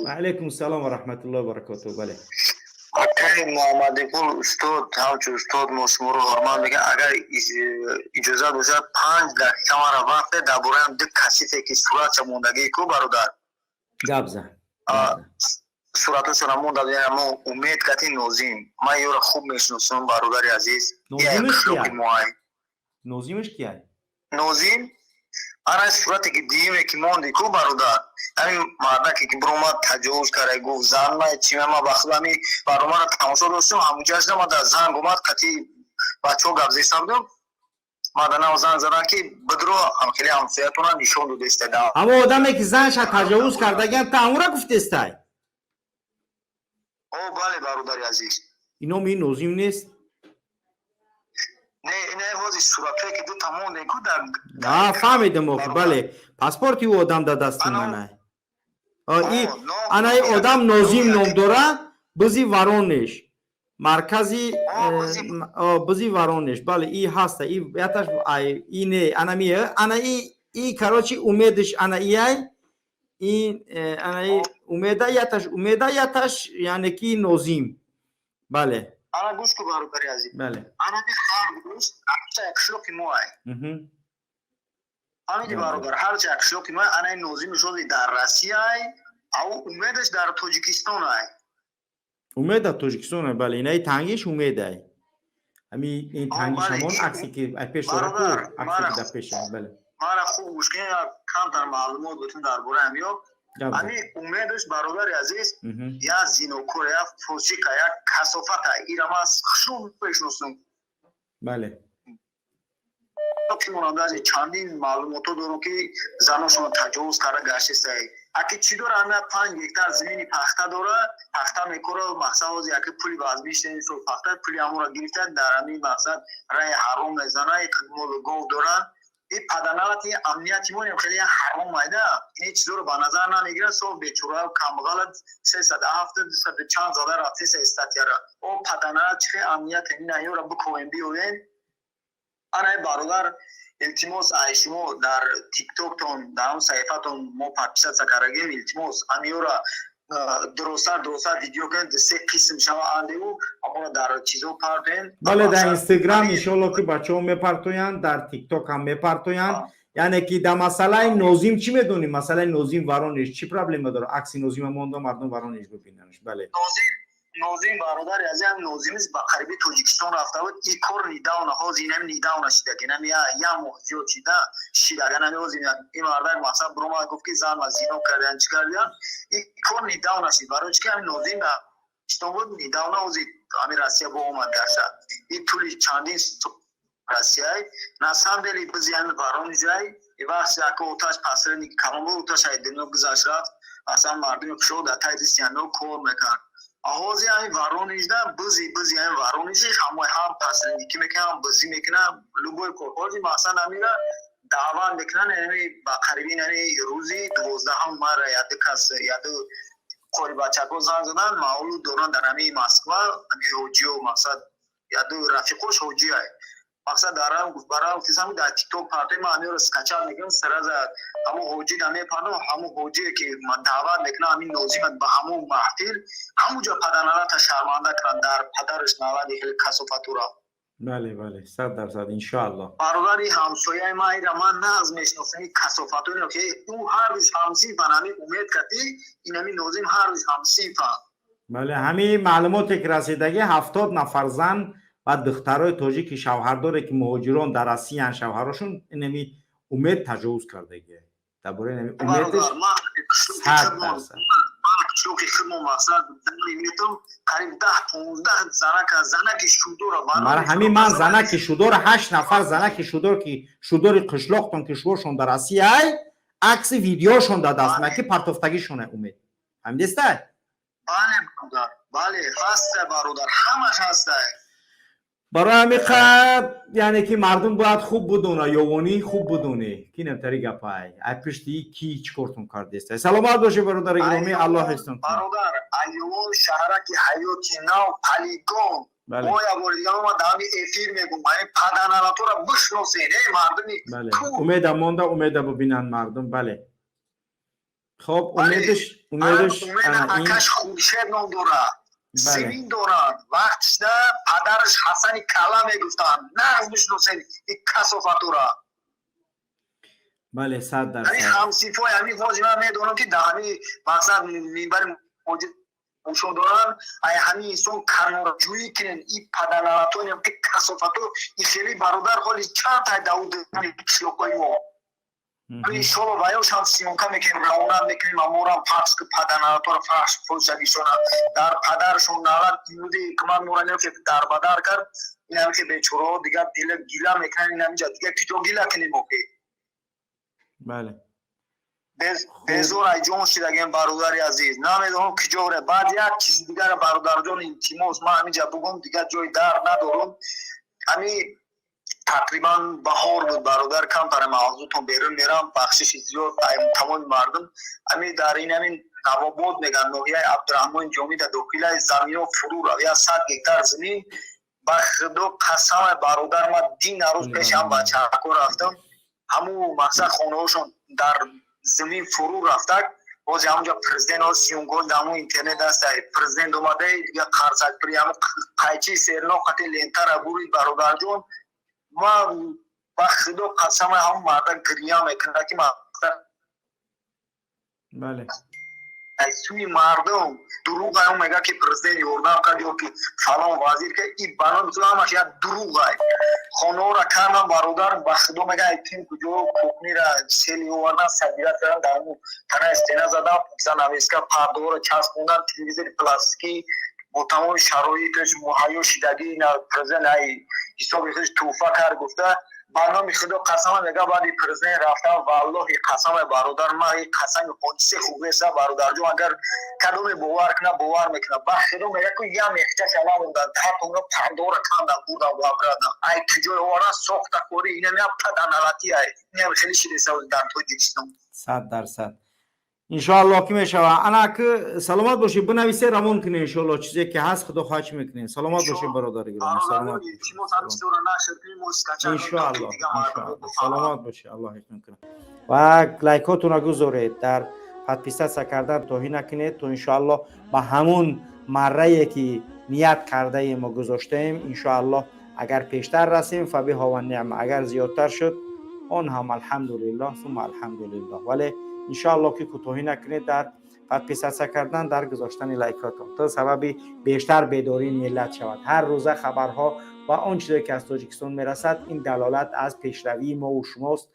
Ва алайкум салом ва раҳматуллоҳи ва баракотуҳ. Бале. Акаи Муҳаммадиқул, устод, ҳамчун устод мо шуморо ҳурмат мекунем. Агар иҷозат бошад, 5 дақиқа мара вақт дар бораи ду касифе ки суратша мондагӣ ку, бародар. Гап зан. Сураташона монда, мо Умед кати Нозим, ман ёро хуб мешиносам, бародари азиз. Нозимаш кия? Нозимаш кия? Нозим ана сурате ки диюме ки монди ку, бародар, ҳамин мардаке ки биромад, таҷовуз карда, гуфт зан ма чи. Ма ба худ ҳами барномаро тамошо доштам, ҳамуҷашна ма дар занг омад, қати бачаҳо гап зеста будам, маданам занг задан ки бидро, ҳамхели ҳамсоятона нишон додеста. Ҳамо одаме ки занша таҷовуз кардагиан, та ҳамура гуфтестай? О, бале, бародари азиз. Ином ин Нозим нест? Не, не, ҳози суратое ки дута монде ку дар Фаҳмидам охи, бале, паспорти ӯ одам дар дасти манай. Ана и одам Нозим ном дора, бизи Воронеж, маркази бизи Воронеж. Бале, и ҳаста, и яташ и не, анами ана и, короче, Умедиш ана ияй, и ана и Умеда, яташ Умеда, яташ, яъне ки Нозим, бале. Ана гӯш ку, бародари азиз. Бале. Анами ҳар рӯз қишлоқи моай, фаҳмиди, бародар? Ҳарчи қишлоқи мо, анаи Нозими шоди дар Россияй, ав Умедаш дар Тоҷикистон ай. Умед дар Тоҷикистон ай, бале, инаи тангиш Умедай, ҳами ин тангиш, ҳамон аксе ки ай пеш дора ку, аксе ки дар пеш, бале. Мара хуб гӯш кунед, камтар маълумот бутун дар бораи ҳамиё. Ҳами Умедаш, бародари азиз, як зинокор, як фосиқа, як касофата. Ира ман хушум мешиносам. Монанда чандин маълумотҳо дорам, ки заношон таҷовуз карда гаштестай. Аки чӣ дора? Ҳамин 5 гектар замини пахта дора, пахта мекора. Мақсад, ҳозир яки пули вазмиштени пахта, пули ҳамонро гирифта, дар ҳамин мақсад раи ҳаром мезана, молу гов доранд. И паданалати амнияти мо хеле ҳаром айда, ин чизоро ба назар намегирад. Со бечора камбағала 307, дусаду чанд зада рафтеса статьяра. О паданалат, чихе амният ина ёра биковем, биёвем. Ана, бародар, илтимос, ай шумо дар Тиктоктон, дар он саҳифатон мо подписаться кардагем, илтимос, амиёра дуростар дуростар видео кунед, се қисм шава андеу, аморо дар чизо партоем. Бале, дар Инстаграм иншоалло ки бачаҳо мепартоянд, дар Тикток ҳам мепартоянд. Яъне ки дар масъалаи Нозим чӣ медонӣ? Масъалаи Нозим Воронеж чӣ проблема дорад? Акси Нозима монда, мардум Воронеж бибинанш, бале. Нозим, бародари азизам, Нозимис ба қариби Тоҷикистон рафта буд. И кор недавно, ҳозир инам недавно шидаг, инам як моҳ зиёд шида шидаг. Анами ҳозир ин мардак мақсад биромад, гуфт ки зан ма зино кардиан, чӣ кардиан. И кор недавно шид. Барои чӣ ки ҳамин Нозим Тоҷикистон буд недавно, ҳозир ҳамин Россия бо омад гашта. И тӯли чандин Россияй, на самом деле, бизи ҳамин Воронежай и вақт яко оташ посредник калон буд, оташ ай дунё гузашт, рафт. Аслан мардуми хушо дар таи дисти ҳамиҳо кор мекард. Ҳозир ҳамин Воронежда бизи ҳамин Воронежи ҳамои ҳам посредникӣ мекунад, ҳам бизӣ мекунад, любой кор. Ҳозир мақсад ҳамира даъват мекунанд, яъне ба қариби, яъне рӯзи 12-ҳам мара яду кас, яду қори бачако занг задан, маълум доранд дар ҳамин Москва, ҳамин ҳоҷиё, мақсад, яду рафиқош ҳоҷиай. Мақсад, дарам барам гуфтисам, дар Тикток партои ман ҳаминро скачать мекунам, сразу ҳамон ҳоҷи да мепардам. Ҳамон ҳоҷие ки даъват мекунам ҳамин Нозимат ба ҳамон маҳфил, ҳамуҷо падарналата шарманда кунанд, дар падараш налади хеле касофатура. Бале, 100%, иншоалло. Бародари ҳамсояи ман, ира ман нағз мешиносам, ин касофатоне ки ӯ ҳар рӯз ҳамсинфан, ҳамин Умед кати инами Нозим ҳар рӯз ҳамсинфан. Бале, ҳамин маълумоте ки расидагӣ, 70 нафар зан ва духтарои тоҷики шавҳардоре ки муҳоҷирон дар Россиян, шавҳарошон инами Умед таҷовуз кардагӣ. Дар бораи инами Умедаш 100%. Қишлоқи худмо, мақсад, метам, қариб 10-15 занака, занаки шудора. Мара ҳамин ман занаки шудора, ҳашт нафар занаки шудор, ки шудори қишлоқтон, ки шуошон дар Россияй, акси видеошон дар даст ма, ки партофтагишона Умед ҳамидестай. Бале, бародар, бале, ҳаста, бародар, ҳамаш ҳаста. Барои ҳамин қад, яъне ки мардум бояд хуб будона, ёвонӣ хуб будонӣ, ки намтари гапай, ай пишти ки чӣ кортон кардеста. Саломат бошед, бародари гиромӣ, Аллоҳ ҳифзтон кунад. Бародар, Айёвон, шаҳраки Ҳаёти Нав, Полигон. Мо як бори дигар омад, дар ҳамин эфир мегум, ҳамин паданалатора бишносен, э мардуми. Умеда монда, умеда бубинанд мардум, бале. Хоб, умедаш, умедаш. Акаш Хуршед ном дорад, зимин дорад. Вақтишда падараш Ҳасани Кала мегуфтанд. Нағз бишносед и касофатура. Бале, 100%. Ҳамсифои ҳамин ҳози ман медонам, ки дар ҳамин мақсад минбари ушо доранд. Ай ҳамин инсон канорҷӯӣ кунен, и паданалатонем, ки касофату и хели, бародар, ҳоли чанд тай дауд қишлоқҳои мо. Иншолло, ваёшам съёмка мекунем, равона мекунем, аморам пахш ки паданалатора фахш фурсагишона дар падаршон налат. Имрӯзи ман нуранем, ки дар бадар кард, инам ки бечораҳо дигар дила гила мекунанд. Инамиҷа дигар киҷо гила кунем охи? Бале. Безор ай ҷон шидагем, бародари азиз, намедонам киҷо ре. Баъд як чизи дигара, бародарҷон, илтимос, ман ҳаминҷа бугум, дигар ҷои дар надорум. Ҳами тақрибан баҳор буд, бародар, камтаре мавзӯтон берун мерам, бахшиши зиёд тамоми мардум. Ҳами дар ин ҳамин Навобод меган, ноҳияи Абдураҳмони Ҷомӣ, дар дохилаи замино фурӯ рафт як 100 гектар замин. Ба Худо қасама, бародар, ман дин рӯз пеш ҳам бачаҳако рафтам, ҳамун мақсад хонаҳошон дар замин фурӯ рафтак. Боз ҳамунҷа президент ҳоз съёмка дар ҳамун интернет аст, президент омада, дига қарсакпири ҳамун қайчи серно қати лентара бурид. Бародарҷон, ман ба Худо қасама, ҳамун марда гирья мекунад, ки мақсад аз сӯи мардум дурӯғ ай. Мега, ки президент ёрдам кард ё ки фалон вазир кард, и ба номи Худо, ҳамаш як дурӯғ ай. Хонаҳоро кардам, бародар, ба Худо, мега, ай тим куҷо кухнира сели овардан, сабира кардан, дар ҳамун танаи стена задан, занавеска, пардаҳоро часпондан, телевизори пластикӣ бо тамоми шароиташ муҳайё шидагӣ на президент ай ҳисоби худаш тӯҳфа кард гуфта. Ба номи Худо қасама, мега, баъди президент рафтам, валлоҳи, қасама, бародар, ма и қасами ҳодисе хубеса, бародарҷон, агар кадоме бовар кунад, бовар мекунад. Ба Худо, мега, ку я мехчаша намондан, ҳатто оно пардора кандан, бурдан, вабрадан, ай куҷой овардан, сохта корӣ. Инам як паданалатӣ ай, инам хеле шидеса дар Тоҷикистон. 100%, иншоаллоҳ, ки мешава. Ана ки саломат бошед, бинависе, равон кунед, иншоаллоҳ, чизе ки ҳаст, Худо хоҳад, чӣ мекунем. Саломат бошед, бародари гиромӣ, саломат. Иншоаллоҳ, иншоаллоҳ, саломат бошед, Аллоҳ ҳифз кунад. Ва лайкотонро гузоред, дар подписаться кардан тоҳӣ накунед, то иншоаллоҳ ба ҳамун маррае, ки ният кардаем мо гузоштаем, иншоаллоҳ, агар пештар расем, فبها ونعمت, агар зиёдтар шуд, он ҳам алҳамдулиллоҳ сума алҳамдулиллоҳ. Вале иншоаллоҳ, ки кӯтоҳӣ накунед дар подписаться кардан, дар гузоштани лайкотон, то сабаби бештар бедории миллат шавад. Ҳар рӯза хабарҳо ва он чизе, ки аз Тоҷикистон мерасад, ин далолат аз пешравии мову шумост.